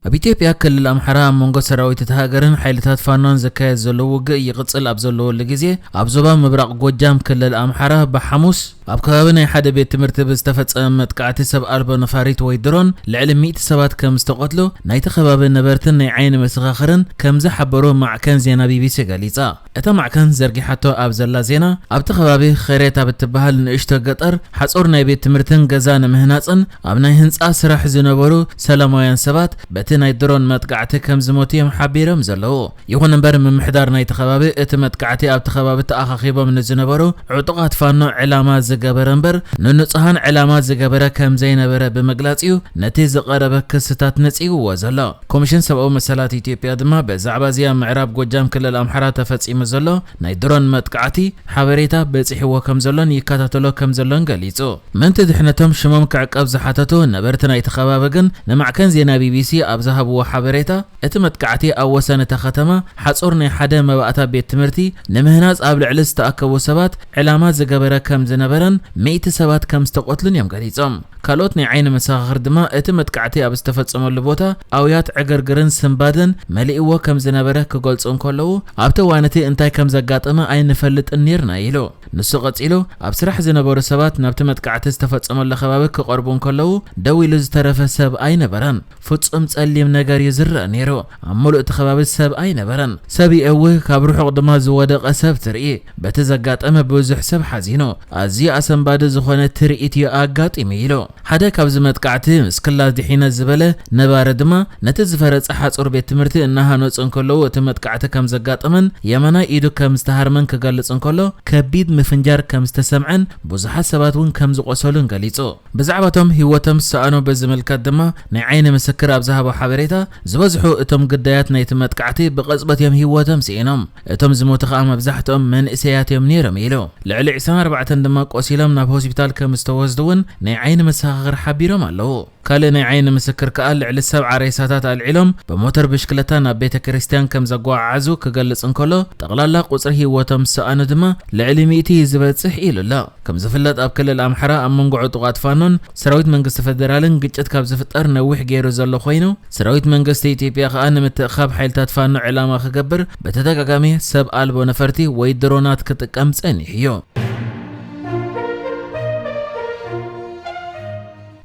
ኣብ ኢትዮጵያ ክልል ኣምሓራ ኣብ መንጎ ሰራዊት እቲ ሃገርን ሓይልታት ፋኖን ዝካየድ ዘሎ ውግእ ይቕጽል ኣብ ዘለወሉ ግዜ፣ ኣብ ዞባ ምብራቕ ጎጃም ክልል ኣምሓራ ብሓሙስ ኣብ ከባቢ ናይ ሓደ ቤት ትምህርቲ ብዝተፈጸመ መጥቃዕቲ ሰብ ኣልቦ ነፋሪት ወይ ድሮን ልዕሊ ሚእቲ ሰባት ከም ዝተቐትሉ ናይቲ ከባቢ ነበርትን ናይ ዓይኒ መሰኻኽርን ከም ዝሓበሩ ማዕከን ዜና ቢቢሲ ገሊጻ። እታ ማዕከን ዘርጊሓቶ ኣብ ዘላ ዜና፣ ኣብቲ ከባቢ ኸሬት ኣብ እትበሃል ንእሽቶ ገጠር ሓጹር ናይ ቤት ትምህርትን ገዛ ንምህናጽን ኣብ ናይ ህንጻ ስራሕ ዝነበሩ ሰላማውያን ሰባት በቲ ናይ ድሮን መጥቃዕቲ ከም ዝሞቱ እዮም ሓቢሮም ዘለዉ። ይኹን እምበር፣ ምምሕዳር ናይቲ ከባቢ እቲ መጥቃዕቲ ኣብቲ ከባቢ ተኣኻኺቦም ንዝነበሩ ዕጡቓት ፋኖ ዕላማ ዝገበረ እምበር፣ ንንጹሃን ዕላማ ዝገበረ ከም ዘይነበረ ብምግላጽ እዩ ነቲ ዝቐረበ ክስታት ነጺግዎ ዘሎ። ኮሚሽን ሰብኣዊ መሰላት ኢትዮጵያ ድማ ብዛዕባ እዚ ኣብ ምዕራብ ጎጃም ክልል ኣምሓራ ተፈጺሙ ዘሎ ናይ ድሮን መጥቃዕቲ ሓበሬታ በጺሕዎ ከም ዘሎን ይከታተሎ ከም ዘሎን ገሊጹ። ምእንቲ ድሕነቶም ሽሞም ክዕቀብ ዝሓተቱ ነበርቲ ናይቲ ከባቢ ግን ንማዕከን ዜና ቢቢሲ ኣብ ዝሃብዎ ሓበሬታ፣ እቲ መጥቃዕቲ ኣብ ወሰን እታ ከተማ ሓጹር ናይ ሓደ መባእታ ቤት ትምህርቲ ንምህናጽ ኣብ ልዕሊ ዝተኣከቡ ሰባት ዕላማ ዝገበረ ከም ዝነበረን ሚእቲ ሰባት ከም ዝተቐትሉን እዮም ገሊጾም። ካልኦት ናይ ዓይኒ መሰኻኽር ድማ እቲ መጥቃዕቲ ኣብ ዝተፈጸመሉ ቦታ ኣውያት ዕግርግርን ስንባደን መሊእዎ ከም ዝነበረ ክገልጹ እንከለዉ፣ ኣብቲ እዋን እቲ እንታይ ከም ዘጋጠመ ኣይንፈልጥን ኔርና ኢሉ። ንሱ ቀጺሉ፣ ኣብ ስራሕ ዝነበሩ ሰባት ናብቲ መጥቃዕቲ ዝተፈጸመሉ ከባቢ ክቐርቡ እንከለዉ፣ ደው ኢሉ ዝተረፈ ሰብ ኣይነበረን። ፍጹም ጸሊም ነገር እዩ ዝረአ ነይሩ። ኣብ ምሉእ እቲ ከባቢ ሰብ ኣይነበረን። ሰብ የእውህ፣ ካብ ርሑቕ ድማ ዝወደቐ ሰብ ትርኢ። በቲ ዘጋጠመ ብዙሕ ሰብ ሓዚኑ። ኣዝዩ ኣሰንባዲ ዝኾነ ትርኢት እዩ ኣጋጢሙ ኢሉ። ሓደ ካብዚ መጥቃዕቲ ምስ ክላ ድሒነ ዝበለ ነባሪ ድማ ነቲ ዝፈረጸ ሓጹር ቤት ትምህርቲ እናሃነጹ እንከለዉ እቲ መጥቃዕቲ ከም ዘጋጠመን የማናይ ኢዱ ከም ዝተሃርመን ክገልጽ እንከሎ ከቢድ ምፍንጃር ከም ዝተሰምዐን ብዙሓት ሰባት እውን ከም ዝቖሰሉን ገሊጹ። ብዛዕባቶም ህይወቶም ዝሰኣኑ ብዝምልከት ድማ ናይ ዓይኒ ምስክር ኣብ ዝሃቦ ሓበሬታ፣ ዝበዝሑ እቶም ግዳያት ናይቲ መጥቃዕቲ ብቕጽበት እዮም ህይወቶም ስኢኖም። እቶም ዝሞቱ ከኣ መብዛሕትኦም መንእሰያት እዮም ነይሮም ኢሉ። ልዕሊ ዕስራን ኣርባዕተን ድማ ቆሲሎም ናብ ሆስፒታል ከም ዝተወስዱ እውን ናይ ዓይኒ መሰኻኽር ሓቢሮም ኣለዉ። ካልእ ናይ ዓይኒ ምስክር ከኣ ልዕሊ ሰብዓ ሬሳታት ኣልዒሎም ብሞተር ብሽክለታ ናብ ቤተ ክርስቲያን ከም ዘጓዓዓዙ ክገልጽ እንከሎ፣ ጠቕላላ ቁጽሪ ህይወቶም ዝሰኣኑ ድማ ልዕሊ ሚእቲ እዩ ዝበጽሕ ኢሉ ኣሎ። ከም ዝፍለጥ ኣብ ክልል ኣምሓራ ኣብ መንጎ ዕጡቓት ፋኖን ሰራዊት መንግስቲ ፈደራልን ግጭት ካብ ዝፍጠር ነዊሕ ገይሩ ዘሎ ኮይኑ፣ ሰራዊት መንግስቲ ኢትዮጵያ ከኣ ንምትእኻብ ሓይልታት ፋኖ ዕላማ ክገብር ብተደጋጋሚ ሰብ ኣልቦ ነፈርቲ ወይ ድሮናት ክጥቀም ጸኒሑ እዩ።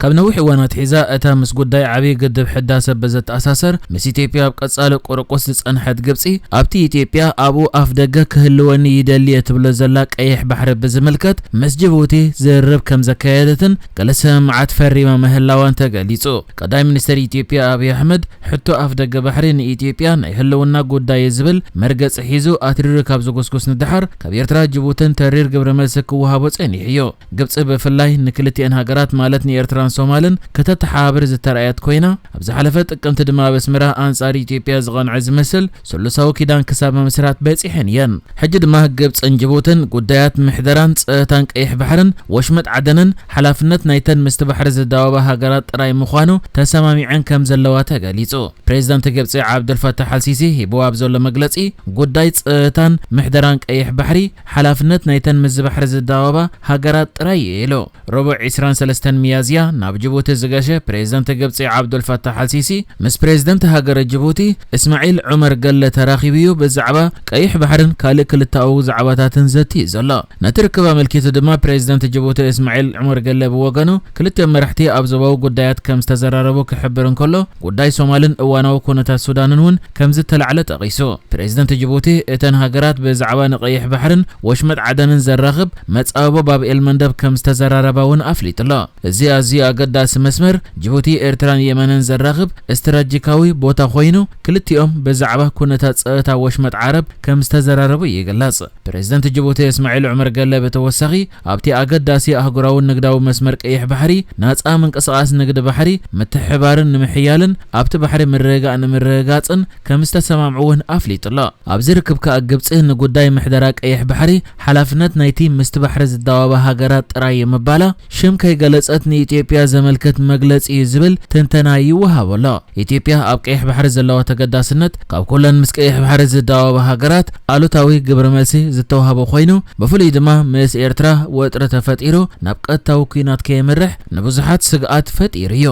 ካብ ነዊሕ እዋን ኣትሒዛ እታ ምስ ጉዳይ ዓብዪ ግድብ ሕዳሰ ብዘተኣሳሰር ምስ ኢትዮጵያ ኣብ ቀጻሊ ቁርቁስ ዝጸንሐት ግብጺ፣ ኣብቲ ኢትዮጵያ ኣብኡ ኣፍ ደገ ክህልወኒ ይደሊ እየ ትብሎ ዘላ ቀይሕ ባሕሪ ብዝምልከት ምስ ጅቡቲ ዝርርብ ከም ዘካየደትን ገለ ስምምዓት ፈሪማ ምህላዋን ተገሊጹ። ቀዳማይ ሚኒስትር ኢትዮጵያ ኣብይ ኣሕመድ ሕቶ ኣፍ ደገ ባሕሪ ንኢትዮጵያ ናይ ህልውና ጉዳይ እዩ ዝብል መርገጺ ሒዙ ኣትሪሩ ካብ ዝጉስጉስ ንደሓር ካብ ኤርትራ ጅቡትን ተሪር ግብረ መልሲ ክወሃቦ ጸኒሑ እዩ። ግብጺ ብፍላይ ንክልቲኤን ሃገራት ማለት ንኤርትራን ሶማልን ከተተሓባብር ዝተራእየት ኮይና፣ ኣብ ዝሓለፈ ጥቅምቲ ድማ ኣብ ኣስመራ ኣንጻር ኢትዮጵያ ዝቐንዐ ዝመስል ስሉሳዊ ኪዳን ክሳብ ምምስራት በጺሐን እየን። ሕጂ ድማ ግብጽን ጅቡትን ጉዳያት ምሕደራን ጸጥታን ቀይሕ ባሕርን ወሽመጥ ዓደንን ሓላፍነት ናይተን ምስቲ ባሕሪ ዝዳወባ ሃገራት ጥራይ ምዃኑ ተሰማሚዐን ከም ዘለዋ ተገሊጹ። ፕሬዚዳንት ግብጺ ዓብዱልፈታሕ ኣልሲሲ ሂብዎ ኣብ ዘሎ መግለጺ፣ ጉዳይ ጸጥታን ምሕደራን ቀይሕ ባሕሪ ሓላፍነት ናይተን ምስዚ ባሕሪ ዝዳወባ ሃገራት ጥራይ እዩ ኢሉ። ረቡዕ ዕስራን ሰለስተን ሚያዝያ ናብ ጅቡቲ ዝገሸ ፕሬዚዳንት ግብጺ ዓብዱልፈታሕ ኣልሲሲ ምስ ፕሬዚዳንት ሃገረ ጅቡቲ እስማዒል ዑመር ገለ ተራኺቡ እዩ ብዛዕባ ቀይሕ ባሕርን ካልእ ክልተኣዊ ዛዕባታትን ዘትዩ ዘሎ። ነቲ ርክብ ኣመልኪቱ ድማ ፕሬዚዳንት ጅቡቲ እስማዒል ዑመር ገለ ብወገኑ ክልቲኦም መራሕቲ ኣብ ዞባዊ ጉዳያት ከም ዝተዘራረቡ ክሕብር እንከሎ፣ ጉዳይ ሶማልን እዋናዊ ኩነታት ሱዳንን እውን ከም ዝተላዕለ ጠቒሱ። ፕሬዚዳንት ጅቡቲ እተን ሃገራት ብዛዕባ ንቀይሕ ባሕርን ወሽመጥ ዓደንን ዘራኽብ መጻብቦ ባብ ኤል መንደብ ከም ዝተዘራረባ እውን ኣፍሊጡ ኣሎ። እዚ ኣዝዩ ኣገዳሲ መስመር ጅቡቲ ኤርትራን የመንን ዘራኽብ ስትራቴጂካዊ ቦታ ኮይኑ፣ ክልቲኦም ብዛዕባ ኩነታት ጸጥታ ወሽመጥ ዓረብ ከም ዝተዘራረቡ ይግለጽ። ፕሬዚደንት ጅቡቲ እስማዒል ዑመር ገለ ብተወሳኺ፣ ኣብቲ ኣገዳሲ ኣህጉራዊ ንግዳዊ መስመር ቀይሕ ባሕሪ ናጻ ምንቅስቓስ ንግዲ ባሕሪ ምትሕብባርን ንምሕያልን ኣብቲ ባሕሪ ምርግጋእ ንምርግጋጽን ከም ዝተሰማምዑ እውን ኣፍሊጡ ኣሎ። ኣብዚ ርክብ ከኣ ግብጺ ንጉዳይ ምሕደራ ቀይሕ ባሕሪ ሓላፍነት ናይቲ ምስቲ ባሕሪ ዝዳወባ ሃገራት ጥራይ እዩ ምባላ ሽም ከይገለጸት ንኢትዮጵያ ዘመልክት መግለጺ እዩ ዝብል ትንተና ይወሃቦ ኣሎ። ኢትዮጵያ ኣብ ቀይሕ ባሕሪ ዘለዋ ተገዳስነት ካብ ኩለን ምስ ቀይሕ ባሕሪ ዝዳወባ ሃገራት ኣሉታዊ ግብረ መልሲ ዝተዋህቦ ኮይኑ፣ ብፍሉይ ድማ ምስ ኤርትራ ወጥሪ ተፈጢሩ ናብ ቀጥታዊ ኲናት ከየምርሕ ንብዙሓት ስግኣት ፈጢሩ እዩ።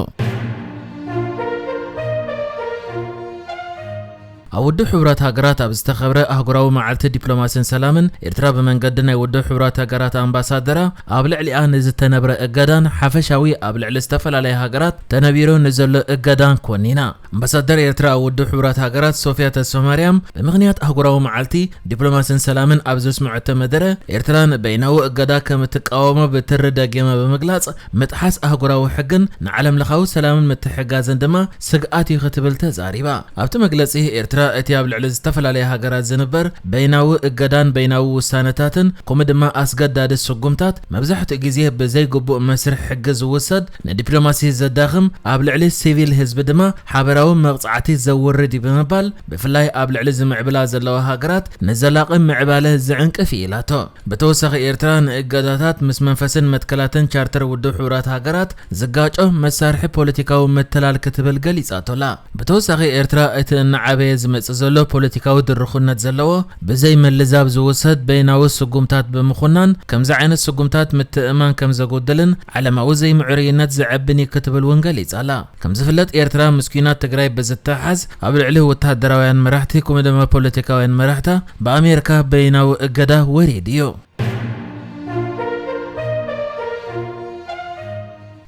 ኣብ ውድብ ሕቡራት ሃገራት ኣብ ዝተኸብረ ኣህጉራዊ መዓልቲ ዲፕሎማሲን ሰላምን፣ ኤርትራ ብመንገዲ ናይ ውድብ ሕቡራት ሃገራት ኣምባሳደራ ኣብ ልዕሊኣ ንዝተነብረ እገዳን ሓፈሻዊ ኣብ ልዕሊ ዝተፈላለያ ሃገራት ተነቢሩ ንዘሎ እገዳን ኮኒና። ኣምባሳደር ኤርትራ ኣብ ውድብ ሕቡራት ሃገራት ሶፊያ ተስፋማርያም ብምኽንያት ኣህጉራዊ መዓልቲ ዲፕሎማሲን ሰላምን ኣብ ዘስምዐቶ መደረ፣ ኤርትራ ንበይናዊ እገዳ ከም እትቃወሞ ብትሪ ደጊማ ብምግላጽ፣ ምጥሓስ ኣህጉራዊ ሕግን ንዓለም ለኻዊ ሰላምን ምትሕግጋዝን ድማ ስግኣት እዩ ክትብል ተዛሪባ። ኣብቲ መግለጺ፣ ኤርትራ እቲ ኣብ ልዕሊ ዝተፈላለያ ሃገራት ዝንበር በይናዊ እገዳን በይናዊ ውሳነታትን፣ ከምኡ ድማ ኣስገዳዲ ስጉምታት፣ መብዛሕትኡ ግዜ ብዘይግቡእ መስርሕ ሕጊ ዝውሰድ፣ ንዲፕሎማሲ ዘዳኽም፣ ኣብ ልዕሊ ሲቪል ህዝቢ ድማ ሓበራዊ መቕጻዕቲ ዘውርድ እዩ ብምባል፣ ብፍላይ ኣብ ልዕሊ ዝምዕብላ ዘለዋ ሃገራት ንዘላቒ ምዕባለ ዝዕንቅፍ እዩ ኢላቶ። ብተወሳኺ፣ ኤርትራ ንእገዳታት ምስ መንፈስን መትከላትን ቻርተር ውድብ ሕቡራት ሃገራት ዝጋጮ መሳርሒ ፖለቲካዊ መተላል ክትብል ገሊጻቶላ። ብተወሳኺ፣ ኤርትራ እቲ እናዓበየ ዝመጽእ ዘሎ ፖለቲካዊ ድርኹነት ዘለዎ፣ ብዘይ ምልዛብ ዝውሰድ በይናዊ ስጉምታት ብምኹናን፣ ከምዚ ዓይነት ስጉምታት ምትእምማን ከም ዘጎድልን ዓለማዊ ዘይምዕሩይነት ዘዕብን እዩ ክትብል እውን ገሊጻ ኣላ። ከም ዝፍለጥ፣ ኤርትራ ምስ ኲናት ትግራይ ብዝተሓዝ ኣብ ልዕሊ ወተሃደራውያን መራሕቲ ከምኡ ድማ ፖለቲካውያን መራሕታ ብኣሜሪካ በይናዊ እገዳ ወሪዱ እዩ።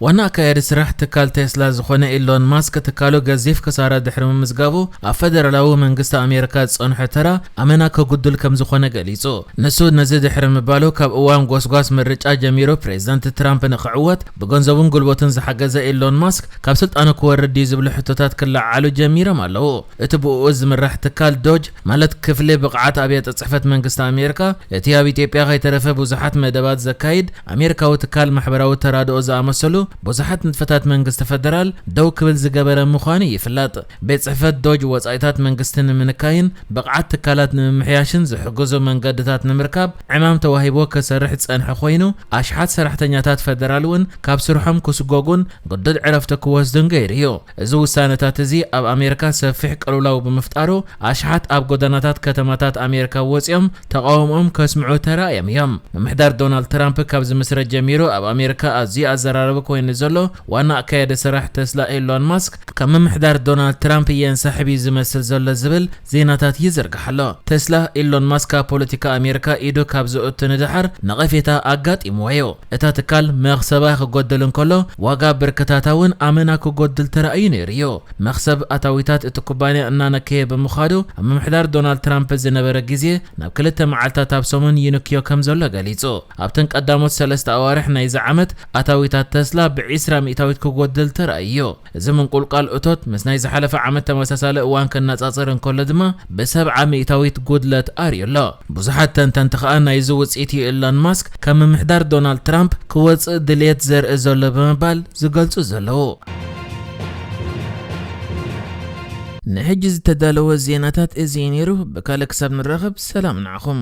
ዋና ኣካያዲ ስራሕ ትካል ቴስላ ዝኾነ ኢሎን ማስክ፣ ትካሉ ገዚፍ ክሳራ ድሕሪ ምምዝጋቡ ኣብ ፈደራላዊ መንግስቲ ኣሜሪካ ዝጸንሖ ተራ ኣመና ከጉድል ከም ዝኾነ ገሊጹ። ንሱ ነዚ ድሕሪ ምባሉ፣ ካብ እዋን ጎስጓስ ምርጫ ጀሚሩ ፕሬዝዳንት ትራምፕ ንኽዕወት ብገንዘቡን ጉልበቱን ዝሓገዘ ኢሎን ማስክ፣ ካብ ስልጣኑ ክወርድ ድዩ ዝብሉ ሕቶታት ክለዓሉ ጀሚሮም ኣለዉ። እቲ ብእኡ ዝምራሕ ትካል ዶጅ፣ ማለት ክፍሊ ብቕዓት ኣብያተ ጽሕፈት መንግስቲ ኣሜሪካ፣ እቲ ኣብ ኢትዮጵያ ከይተረፈ ብዙሓት መደባት ዘካይድ ኣሜሪካዊ ትካል ማሕበራዊ ተራድኦ ዝኣመሰሉ ብዙሓት ንጥፈታት መንግስቲ ፈደራል ደው ክብል ዝገበረ ምዃኑ ይፍለጥ። ቤት ጽሕፈት ዶጅ ወጻኢታት መንግስቲ ንምንካይን ብቕዓት ትካላት ንምምሕያሽን ዝሕግዙ መንገድታት ንምርካብ ዕማም ተዋሂቦ ክሰርሕ ዝጸንሐ ኮይኑ፣ ኣሽሓት ሰራሕተኛታት ፈደራል እውን ካብ ስርሖም ክስጎጉን ግዱድ ዕረፍቲ ክወስዱን ገይሩ እዩ። እዚ ውሳነታት እዚ ኣብ ኣሜሪካ ሰፊሕ ቅልውላው ብምፍጣሩ፣ ኣሽሓት ኣብ ጎደናታት ከተማታት ኣሜሪካ ወጺኦም ተቓውሞኦም ከስምዑ ተራእዮም እዮም። ምምሕዳር ዶናልድ ትራምፕ ካብ ዝምስረት ጀሚሩ ኣብ ኣሜሪካ ኣዝዩ ኣዘራራቢ ኮይኑ ዘሎ ዋና ኣካያዲ ስራሕ ተስላ ኤሎን ማስክ፣ ካብ ምምሕዳር ዶናልድ ትራምፕ የንሳሕብ እዩ ዝመስል ዘሎ ዝብል ዜናታት ይዝርጋሕ ኣሎ። ተስላ፣ ኤሎን ማስክ ኣብ ፖለቲካ ኣሜሪካ ኢዱ ካብ ዘእቱ ንደሓር ነቐፌታ ኣጋጢምዎ እዩ። እታ ትካል መኽሰባ ክጎድል እንከሎ፣ ዋጋ ብርክታታ እውን ኣመና ክጎድል ተራእዩ ነይሩ እዩ። መኽሰብ ኣታዊታት እቲ ኩባንያ እናነከየ ብምዃዱ፣ ኣብ ምምሕዳር ዶናልድ ትራምፕ ዝነበረ ግዜ ናብ ክልተ መዓልታት ኣብ ሰሙን ይንክዮ ከም ዘሎ ገሊጹ። ኣብተን ቀዳሞት ሰለስተ ኣዋርሕ ናይዚ ዓመት፣ ኣታዊታት ተስላ ብዒስራ ሚእታዊት ክጎድል ተራእዩ እዩ። እዚ ምንቁልቋል እቶት ምስ ናይ ዝሓለፈ ዓመት ተመሳሳሊ እዋን ክነጻጸር እንከሎ ድማ ብሰብዓ ሚእታዊት ጉድለት ኣርእዩ ኣሎ። ብዙሓት ተንተንቲ ከኣ ናይዚ ውጽኢት እዩ ኤሎን ማስክ ካብ ምምሕዳር ዶናልድ ትራምፕ ክወጽእ ድልየት ዘርኢ ዘሎ ብምባል ዝገልጹ ዘለዉ። ንሕጂ ዝተዳለወ ዜናታት እዚ እዩ ነይሩ። ብካልእ ክሳብ ንራኸብ ሰላም ንዓኹም።